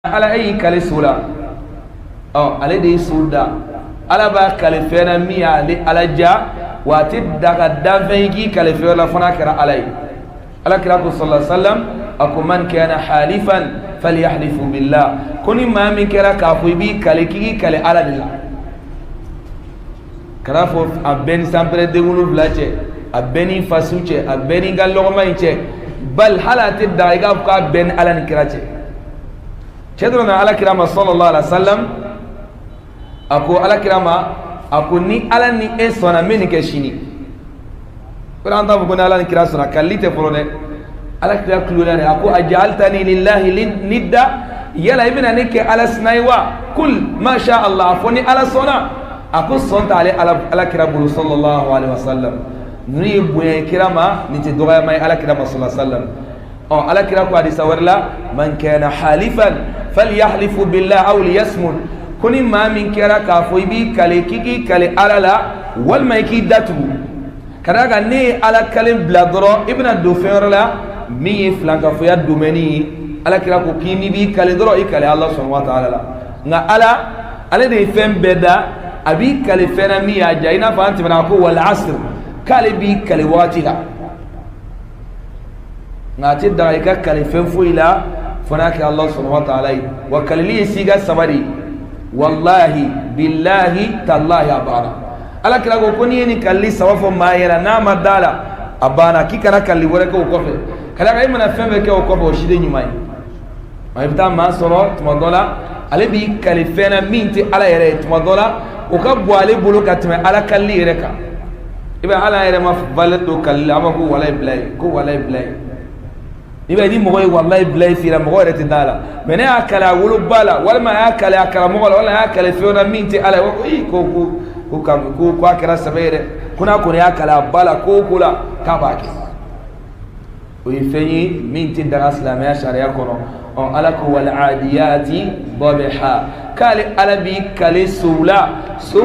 Ala, e y'i kale so la. Ɔ, ale de ye so da. Ala b'a kale fɛn na min y'ale Ala ja, wa a tɛ daga danfɛn ye k'i kale fɛn la fo n'a kɛra Ala ye. Ala kira ko, sallallahu alaihi wasallam, a ko: man kana halifan falyahlifu billah. Ko ni maa min kɛra k'a fɔ i b'i kale, k'i k'i kale Ala de la. Kana fɔ a bɛɛ ni sanpɛrɛ den wolonwula cɛ, a bɛɛ ni fasu cɛ, a bɛɛ ni ka lɔgɔma in cɛ, bali hali a tɛ daga i k'a fɔ k'a bɛɛ ni Ala ni kira cɛ. Cɛ dɔ nana Ala kira ma, sallallahu alaihi wa sallam. A ko Ala kira ma, a ko: ni Ala ni e sɔnna, n bɛ nin kɛ sini. Ko an t'a fɔ ko ni Ala ni kira sɔnna, kalili tɛ fɔlɔ dɛ. Ala kira kulo la dɛ. A ko: aja'altani lillahi nidda? Yala i bɛna ne kɛ Ala sina ye wa? Kul ma sha Allah. A fɔ ni Ala sɔnna. A ko sɔn t'ale Ala kira bolo, sallallahu alaihi wa sallam. Ninnu ye bonya ye kira ma, nin tɛ dɔgɔyama ye Ala kira ma, sallallahu alaihi wa sallam. Ɔ, Ala kira ko hadisa wɛrɛ la: man kana halifan falyahlifu billah aw liyasmut. Ko ni maa min kɛra k'a fɔ i b'i kale, k'i k'i kale Ala la walima i k'i datugu. Ka d'a kan ne ye Ala kalen bila dɔrɔn, i bɛna don fɛn wɛrɛ la min ye filankafoya domaine ye. Ala kira ko k'i n'i b'i kale dɔrɔn, i kale Ala subhanahu wa ta'ala la. Nka Ala, ale de ye fɛn bɛɛ da, a b'i kale fɛn na min y'a diya. I n'a fɔ an tɛmɛna, a ko: wal asr, k'ale b'i kale waati la. Nka a tɛ daga i ka kale fɛn foyi la fo n'a kɛra Allah subhanahu wa ta'ala ye. Wa kalili ye siga saba de ye: wallahi, billahi, tallahi. A banna. Ala kira ko ko n'i ye nin kalili saba fɔ maa ɲɛna, n'a ma da la, a banna. K'i kana kalili wɛrɛ kɛ o kɔfɛ, ka d'a kan e mana fɛn fɛn kɛ o kɔfɛ, o si tɛ ɲuman ye. I bɛ taa maa sɔrɔ tuma dɔ la, ale b'i kali fɛn na min tɛ Ala yɛrɛ ye. Tuma dɔ la, o ka bon ale bolo ka tɛmɛ Ala kalili yɛrɛ kan. I bɛ ala yɛrɛ ma valeur don kalili la, an b'a ko walayi bilayi, ko walayi bilayi. I b'a ye, ni mɔgɔ ye walayi bilayi f'i la, mɔgɔ yɛrɛ tɛ da la. Mɛ ne y'a kale a woloba la, walima a y'a kale a karamɔgɔ la, walima a y'a kale fɛn na min tɛ Ala ye, ko ee, ko ko ko ka ko ko a kɛra sɛbɛ ye dɛ. Ko n'a kɔni y'a kale a ba la, ko o ko la k'a b'a kɛ, o ye fɛn ye min tɛ daga silamɛya sariya kɔnɔ. Ɔ, Ala ko: wal adiyati dabha, k'ale Ala b'i kale sow la, so.